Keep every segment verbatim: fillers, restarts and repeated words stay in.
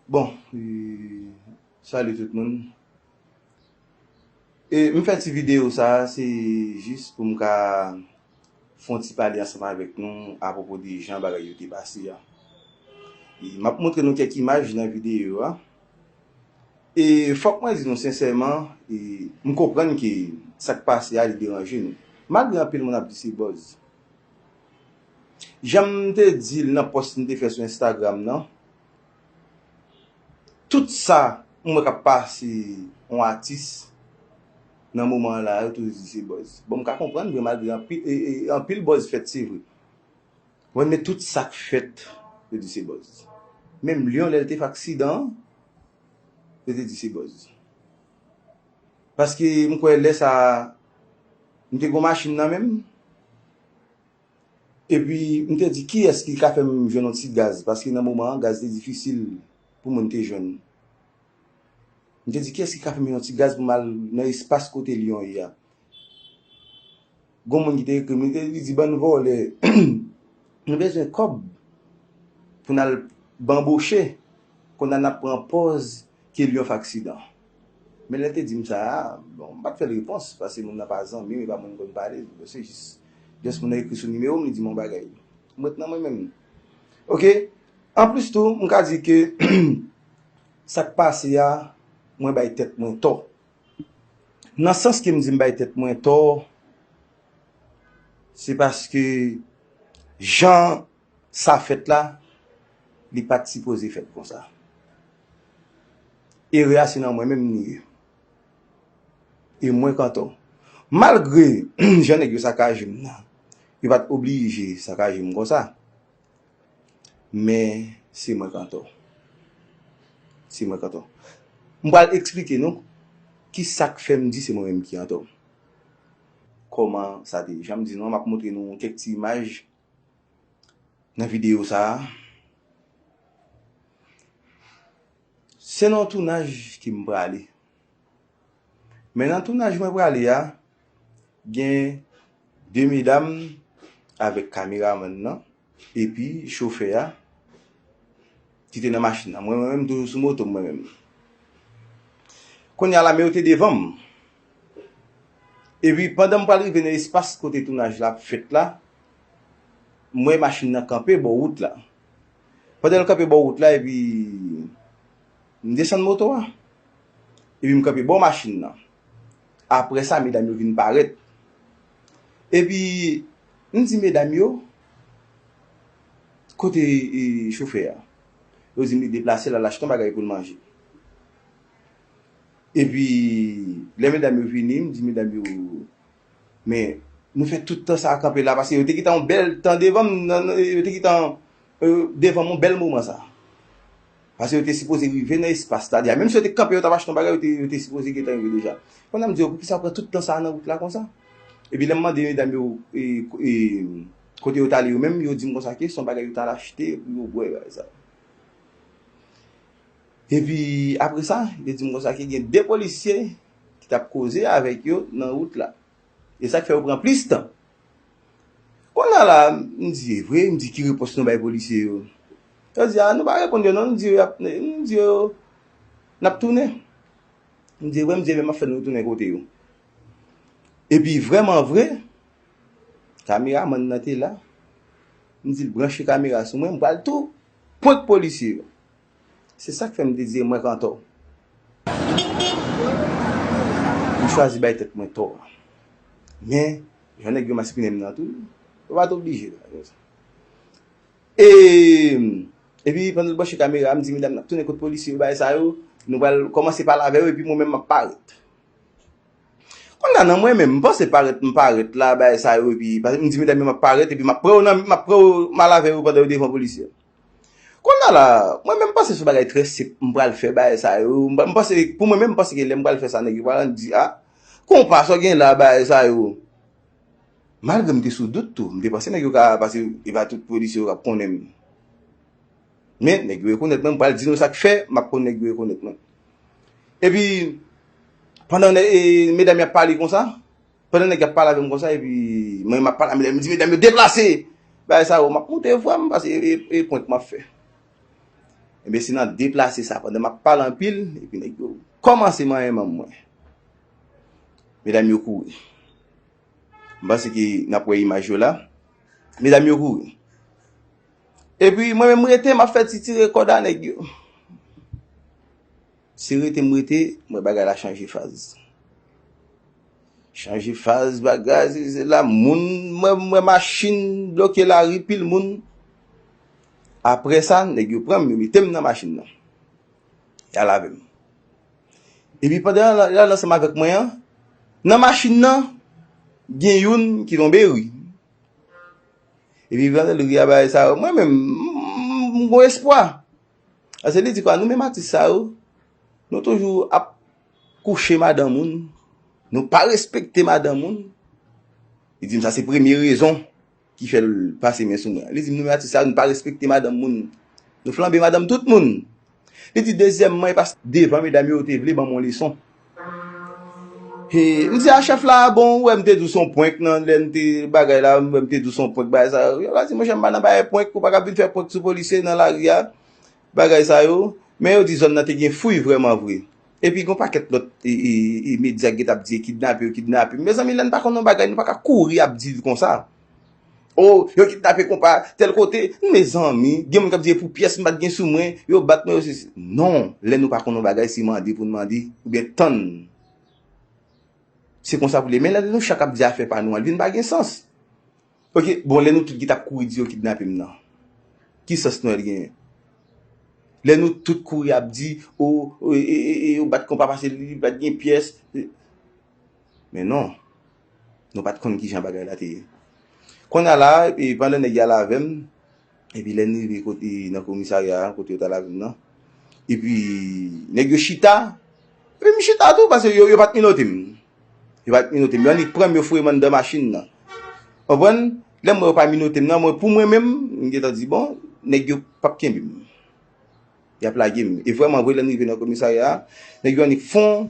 Bon, e, salut tout moun. E, m fè ti videyo sa a, se jis pou m ka fè yon ti pale ansanm avèk nou apwopo de jan bagay yo te pase a. E, m ap montre nou kèk imaj nan videyo a. E fòk mwen di nou sensèman, e, m konprann ke sa k pase a, li deranje nou. Malgre anpil moun ap di se buzz. Jan m te di l nan pòs m te fè sou Instagram nan, tout sa m wè k ap pase yon atis nan moman an la, yo toujou di se buzz. Bon, m ka konprann vre, malgre anpil, e, e, anpil buzz fèt, se vre. Mwen, men tout sa k fèt, yo di se buzz. Menm Lyon, lè l te fè aksidan an, yo te di se buzz. Paske m kwè lè sa a, m te gen yon machin nan men m. Epi, m te di, "Kiyès ki ka fè m jwenn yon ti gaz?" Paske nan moman an, gaz te difisil pou moun te jwenn. M te di, "Kiyès ki ka fè m yon ti gaz pou m al nan espas kote Lyon ye a?" Gon moun ki te ekri m, li te, li di, "Bann vòlè, nou bezwen kòb pou n al banboche, kounye a n ap pran pòz ke Lyon fè aksidan." Men lè l te di m sa a, bon, m pa t fè l repons, paske moun nan pa zanmi m, e pa moun m konn pale, se jis, jis moun nan ekri sou nimewo m, li di m yon bagay. M ret nan mwen menm. Oke? Anplis tou, m ka di ke sa k pase a, mwen bay tèt mwen tò. Nan sans ke m di m bay tèt mwen tò, se paske jan sa fèt la, li pa t sipoze fèt konsa. Erè a se nan mwen menm li ye. E mwen k antò. Malgre jan nèg yo sakaje m nan, yo pa t oblije sakaje m konsa. Men se mwen k antò. Se mwen k antò. M pral eksplike nou ki sa k fè m di se mwen menm ki antò. Kòman sa te ye? Jan m di nou an, m ap montre nou kèk ti imaj nan videyo sa a. Se nan yon tounaj ke m prale. Men nan tounaj mwen prale a, gen de medam avèk kameramann nan, epi chofè a ki te nan machin nan. Mwen, mwen menm, toujou sou moto m, mwen menm. Kounye a la, men yo te devan m. Epi, pandan m pral rive nan espas kote tounaj la ap fèt la, m wè machin nan kanpe bò wout la. Pandan l kanpe bò wout la, epi m desann moto a. Epi m kanpe bò machin nan. Apre sa, medam yo vin parèt. Epi, m di medam yo, "Kote, e, chofè a?" Yo di m li deplase, l al achte yon bagay pou l manje. Epi, lè medam yo vini, m di medam yo, "Men, nou fè tout tan sa a kanpe la, paske yo te gentan yon bèl tan devan m, nan, nan, yo te gentan, e, devan m yon bèl moman sa." Paske yo te sipoze rive nan espas la deja. Menm si yo te kanpe, yo t ap achte yon bagay, yo te, yo te sipoze gentan rive deja. Kounye a m di yo, "Poukisa w pran tout tan sa a nan wout la konsa?" Epi lè m mande medam yo, e, e, kote yo t ale yo menm, yo di m konsa ke se yon bagay yo t al achte pou yo bwè, bagay sa. Epi apre sa, yo di m konsa ke gen de polisye ki t ap koze avèk yo nan wout la. E sa k fè yo pran plis tan. Kounye a la, m di, "E vre?" M di, "Ki repons nou bay polisye yo?" Yo di, "A, nou pa reponn yo non." M di yo, "Y ap, m di yo, n ap tounen." M di, "E vre?" M di, "Ebyen, m ap fè nou tounen kote yo." Epi, vrèman vre, kameramann nan te la. M di l branche kamera sou mwen, m pral tou prank polisye yo. Se sa k fè m te di mwen k antò. M chwazi bay tèt mwen tò. Men, jan nèg yo maspinen m nan tou, yo pa t oblije la. E, epi pandan l branche kamera, m di medam n ap tounen kot polisye yo, bagay sa yo, nou pral kòmanse pale avè yo, epi mwen menm m ap parèt. Kounye a nan mwen menm, m panse parèt, m parèt la, bagay sa yo, epi pa- m di medam yo m ap parèt, epi m ap pran yo nan, m ap pran yo, m al avè yo pandan yo devan polisye. Kounye a la, mwen menm m panse se yon bagay trè senp, m pral fè bagay sa yo, m, m panse, pou mwen menm, m panse ke lè m pral fè sa, nèg yo pral di, "A, konpa sa w gen la, bagay sa yo." Malgre m te sou dout tou, m te panse nèg yo ka, paske e pa tout polisye yo k ap konnen m. Men, nèg yo rekonèt mwen, m pral di nou sa k fè, m ap konn nèg yo rekonèt mwen. Epi, pandan nè- e, medam y ap pale konsa, pandan nèg y ap pale avè m konsa, epi mwen m ap pale a medam, m di medam yo deplase, bagay sa yo, m ap monte vwa m, paske e, e, e prank m ap fè. Men se nan deplase sa, pandan m ap pale anpil, epi nèg yo kòmanse manyen manm mwen. Medam yo kouri. M panse ke n ap wè imaj yo la. Medam yo kouri. Epi mwen menm m rete, m ap fè ti tire kòd a nèg yo. Se rete m rete, m wè bagay la chanje faz. Chanje faz, bagay, se, se la, moun, mwen, mwen machin bloke lari, pil moun. Apre sa, nèg yo pran m, yo mete m nan machin nan. Y al avè m. Epi pandan y al ansanm avèk mwen an, nan machin nan, gen youn ki tonbe ri. Epi pandan l ri a bagay sa yo, mwen menm, m, m, m gon espwa. Paske li di kwa, nou menm atis sa yo, nou toujou ap kouche madanm moun, nou pa respekte madanm moun. Li di m sa se premye rezon ki fè l pase men sou mwen. Li di m nou menm atis sa yo, nou pa respekte madanm moun. Nou flanbe madanm tout moun. Li di dezyèmman, e pa devan medam yo, yo te vle ban m yon leson. He, m di a chèf la, bon, ou wè m te di w se yon prank nan, lè m te bagay la, m wè m te di w se yon prank bagay sa. Yo la di, monchè, m pa nan bagay prank, ou pa ka vin fè prank sou polisye nan lari a, bagay sa yo. Men yo di zòn nan te gen fouy vrèman vre. Epi gon pakèt lòt e, e, e medya ki t ap di kidnape yo, kidnape. Mezanmi, lè n pa konn yon bagay, nou pa ka kouri ap di l konsa. O, yo kidnape konpa tèl kote. Mezanmi, gen moun k ap di e pou pyès m pa t gen sou mwen, yo bat mwen, yo sesi. Non, lè nou pa konn yon bagay, se mande pou n mande, oubyen tann. Se konsa pou l ye. Men lè nou chak ap di afè pa nou an, l vin pa gen sans. Oke, bon, lè nou tout ki t ap kouri di yo kidnape m nan, ki sans nou wè l genyen? Lè nou tout kouri ap di, o, o, e, e, e, e, yo bat konpa pase li, li pa t gen pyès. Men non, nou pa t konn kijan bagay la te ye. Kounye a la, e, pandan nèg y al avè m, epi lè n rive kote, nan komisarya a, kote yo t al avè m nan, epi nèg yo chita, epi m chita tou, paske yo, yo pa t minote m. Yo pa t minote m. Yo annik pran m, yo foure m anndan machin nan. Konprann? Lè m wè yo pa minote m nan, mwen, pou mwen menm, m gentan di, bon, nèg yo p ap kenbe m. Y ap lage m. E vrèman vre, lè n rive nan komisarya a, nèg yo annik fè yon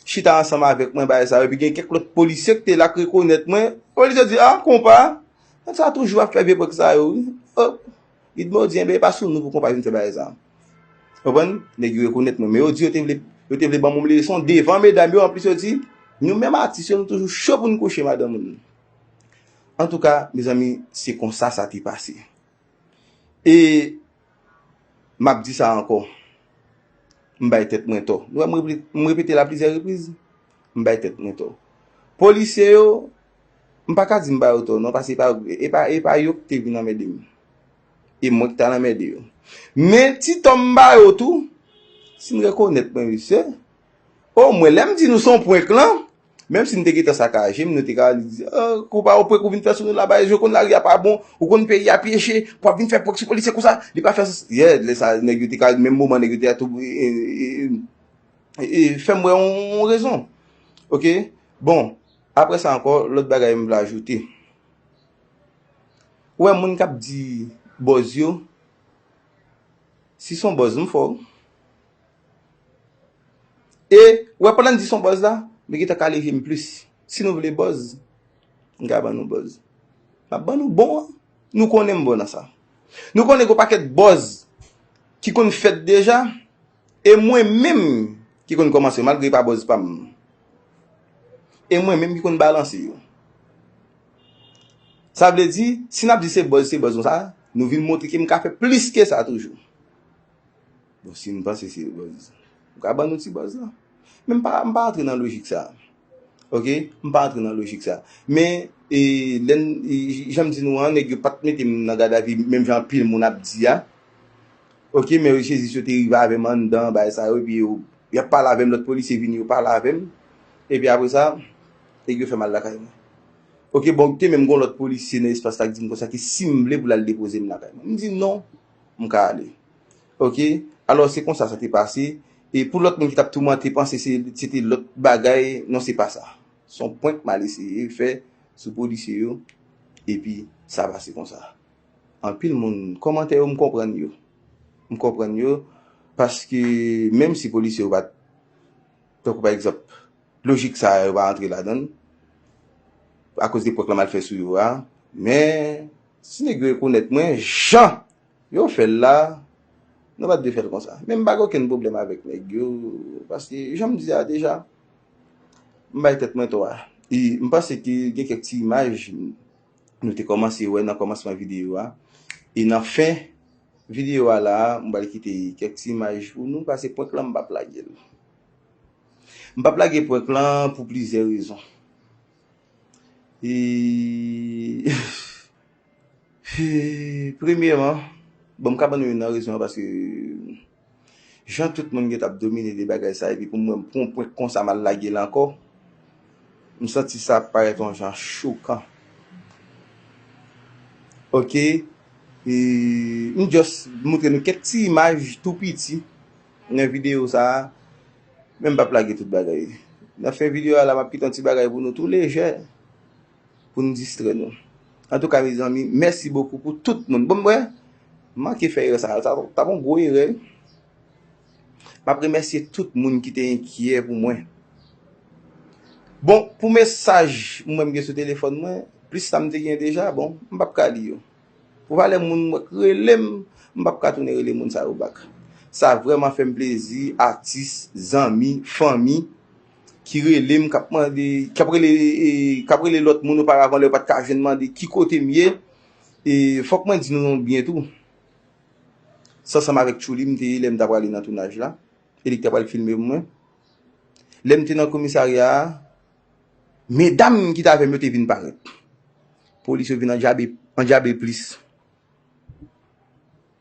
chita ansanm avèk mwen, bagay sa yo. Epi gen kèk lòt polisye ki te la k rekonèt mwen. Polisye di, a, konpa, nèg sa toujou ap fè vye prank sa yo, wi. O, li di mwen, yo di, enben, e pa sou nou pou konpa vin fè bagay sa. Konprann? Nèg yo rekonèt mwen. Men yo di yo te vle, yo te vle ban m yon leson devan medam yo. Anplis, yo di, nou menm atis yo, nou toujou cho pou n kouche madanm moun. Antouka, mezanmi, se konsa sa te pase. E m ap di sa ankò. M bay tèt mwen tò. Nou wè m repete, m repete l a plizyè repriz. M bay tèt mwen tò. Polisye yo, m pa ka di m ba yo tò non, paske e pa, e pa, e pa yo ki te vin anmède m. E mwen ki t al anmède yo. Men ti tò m ba yo tou, si n rekonèt mwen, mesye, o mwen lè m di nou se yon prank lan, menm si n te gentan sakaje m, nou te ka di, o, konpa, yon prank ou vin fè sou nou la, bagay, yo konn lari a pa bon, ou konn peyi a pyeche, pou w ap vin fè prank sou polisye konsa, li pa fè sans. Yè, lè sa, nèg yo te ka, menm moman, nèg yo te ka tou, e, e, e, e, fè m wè yon, yon rezon. Oke? Bon, apre sa ankò, lòt bagay m vle ajoute. Ou wè moun k ap di bòz yo, si se yon bòz, m fò. E, ou wè, pandan n di se yon bòz la, m gentan kale je m plis. Si nou vle bòz, m ka ban nou bòz. M ap ban nou bon an. Nou konnen m bon nan sa. Nou konnen gen yon pakèt bòz ki konn fèt deja, e mwen menm ki konn kòmanse, malgre e pa bòz pa m. E mwen menm ki konn balanse yo. Sa vle di, si n ap di se bòz, se bòz konsa, nou vin montre ke m ka fè plis ke sa toujou. Bon, si n panse se bòz, m ka ban nou ti bòz la. Men m pa, m pa antre nan lojik sa. Oke? M pa antre nan lojik sa. Men, e, lè n, e, jan m di nou an, nèg yo pa t mete m nan gadavi, menm jan anpil moun ap di a. Oke, men yo sezi yo te rive avè m anndan, bagay sa yo, epi yo, y ap pale avè m, lòt polisye vini, yo pale avè m. Epi apre sa, nèg yo fè m al lakay mwen. Oke, bon, te menm gon lòt polisye nan espas la ki di m konsa ke si m vle pou l al depoze m lakay mwen. M di non, m ka ale. Oke? Alò, se konsa sa te pase. E pou lòt moun ki t ap toumante, panse se, se te lòt bagay, non, se pa sa. Se yon prank m al eseye fè sou polisye yo, epi sa pase konsa. Anpil moun, kòmantè yo, m konprann yo. M konprann yo, paske menm si polisye yo pa t, tankou pa egzanp, lojik sa a, yo pa antre ladan l, akoz de prank la m al fè sou yo a, men si nèg yo rekonèt mwen, jan yo fè l la, Nou pa t dwe fè l konsa. Men m pa gen okenn pwoblèm avèk nèg yo, paske jan m di a deja, m bay tèt mwen tò a. E m panse ke gen kèk ti imaj nou te kòmanse wè nan kòmansman videyo a. E nan fen videyo a la, m pral kite kèk ti imaj pou nou, paske prank lan m p ap lage l. M p ap lage prank lan pou plizyè rezon. E, e, premyèman, bon, m ka ban nou youn nan rezon an, paske jan tout moun gen t ap domine de bagay sa, epi pou mwen, pou yon prank konsa, m al lage l ankò, m santi sa ap parèt yon jan chokan. Oke? E, m just montre nou kèk ti imaj tou piti nan videyo sa a, men m p ap lage tout bagay. Nan fen videyo a la, m ap kite yon ti bagay pou nou tou lejè, pou n distrè nou. Antouka, mezanmi, mèsi bokou pou tout moun. Bon, mwen, m manke fè erè sa. Sa t ap yon gwo erè. M ap remèsye tout moun ki te enkyè pou mwen. Bon, pou mesaj mwen m gen sou telefòn mwen, plis sa m te gen deja, bon, m p ap ka li yo. Pou valè moun mwen k rele m, m p ap ka tounen rele moun sa yo back. Sa vrèman fè m plezi, atis, zanmi, fanmi, ki rele m, k ap mande, k ap rele, e, k ap rele lòt moun oparavan lè yo pa t ka jwenn, mande ki kote m ye. E fòk mwen di nou yon byen tou. Se ansanm avèk Tchouly m te ye lè m ta prale nan tounaj la. E li k ta pral filme pou mwen. Lè m te nan komisarya a, medam ki t avè m yo te vin parèt. Polis yo vin andjabe, andjabe plis.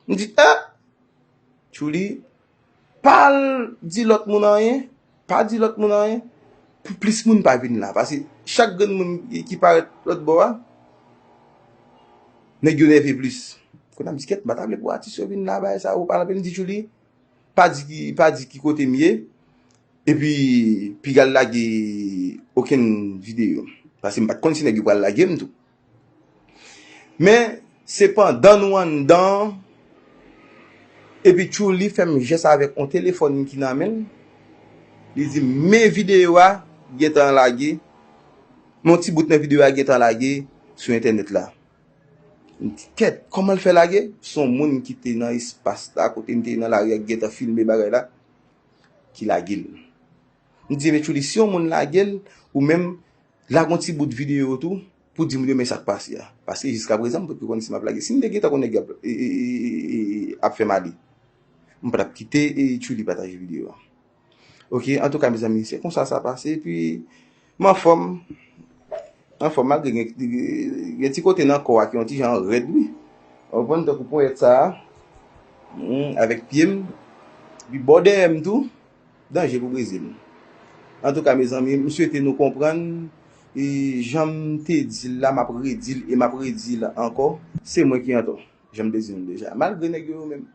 M di, eh! Tchouly, pa al di lòt moun anyen, pa di lòt moun anyen, pou plis moun pa vin la. Paske chak grenn moun ki, ki parèt lòt bò a, nèg yo nève plis. Kounye a m di, kèt, m pa ta vle pou atis yo vin la, bagay sa yo pa la pèn. M di Tchouly, pa di ki, pa di ki kote m ye, epi piga l lage okenn videyo. Paske m pa t konn si nèg yo pral lage m tou. Men, se pandan nou anndan, epi Tchouly fè m jès avèk yon telefòn ki nan men l. Li di m, men videyo a gentan lage, men yon ti bout nan videyo a gentan lage sou entènèt la. M di, kèt, kòman l fè lage? Se yon moun ki te nan espas la, kote m te ye nan lari a, ki gentan filme bagay la, ki lage l. M di, men Tchouly, si yon moun lage l, ou menm, lage yon ti bout videyo tou, pou di moun yo men sa k pase a. Paske jiskaprezan, m potko konn si m ap lage. Si m te gentan konn nèg yo ap, e, e, e, e, e, ap fè m ale, m pa t ap kite, e, Tchouly pataje videyo a. Oke, antouka, mezanmi, se konsa sa pase, epi m anfòm. Anfòm, malgre gen, gen ti kote nan kò a ki yon ti jan rèd, wi. Ou konprann, tankou ponyèt sa a, hmm, avèk pye m, epi bò dèyè m tou, danje pou Brezil. Antouka, mezanmi, m swete nou konprann, e jan m te di l la, m ap redi l, e m ap redi l ankò, se mwen ki antò, jan m te di nou deja. Malgre nèg yo, yo menm,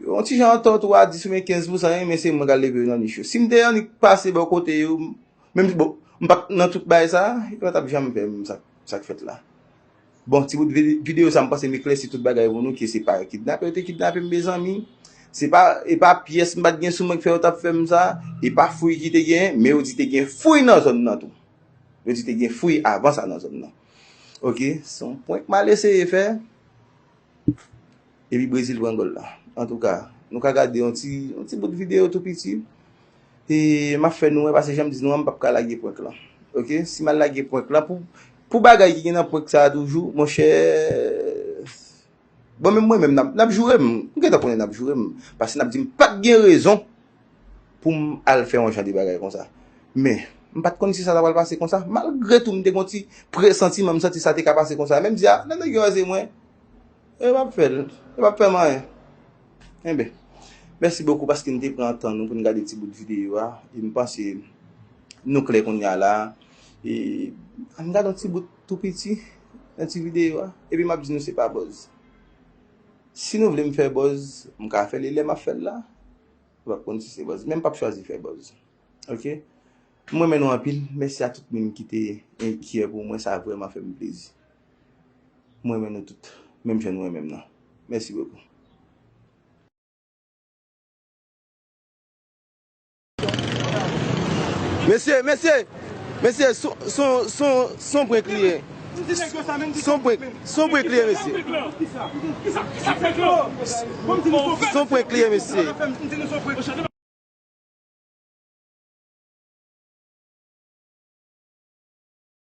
yon ti jan antò tou a dis oubyen kenz pousan, men se mwen k al leve yo nan nich yo. Si m te annik pase bò kote yo, menm si, bon, m pa t nan tout bagay sa, yo pa t ap janm fè m sa, sa k fèt la. Bon, ti bout vide-, videyo sa, m panse m eklèsi tout bagay pou nou, ke se pa kidnapè yo te kidnape m, mezanmi. Se pa, e pa pyès m pa t gen sou mwen k fè yo t ap fè m sa, e pa fouy ki te gen, men yo di te gen fouy nan zòn nan tou. Yo di te gen fouy avan sa nan zòn nan. Oke, se yon prank m al eseye fè. Epi Brezil pran gòl la. Antouka, nou ka gade yon ti, yon ti bout videyo tou piti. E m ap fè nou wè, paske jan m di nou an, m p ap ka lage prank lan. Oke? Si m al lage prank lan, pou, pou bagay ki gen nan prank sa a toujou, monchè, bon, menm mwen menm, n ap, n ap joure m. M gentan konnen n ap joure m. Paske n ap di m pa t gen rezon pou m al fè yon jan de bagay konsa. Men, m pa t konn si sa ta pral pase konsa. Malgre tou, m te gen yon ti presantiman, m santi sa te ka pase konsa. Men m di, a, lè nèg yo wè se mwen, e p ap fè l. E p ap fè m anyen. Enben, mèsi bokou paske n te pran tan nou pou n gade ti bout videyo a. E m panse nou klè kounye a la. E ann gade yon ti bout tou piti nan ti videyo a. Epi m ap di nou se pa buzz. Si nou vle m fè buzz, m ka fè l. E lè m ap fè l la, ou p ap konn si se buzz. Men m p ap chwazi fè buzz. Oke? M renmen nou anpil. Mèsi a tout moun ki te enkyè pou mwen. Sa vrèman fè m plezi. M renmen nou tout. Menm jan nou renmen m nan. Mèsi bokou. Mesye, mesye, mesye, son, son, son, son prank li ye. Son prank, son prank li ye, mesye. Son prank li ye, mesye.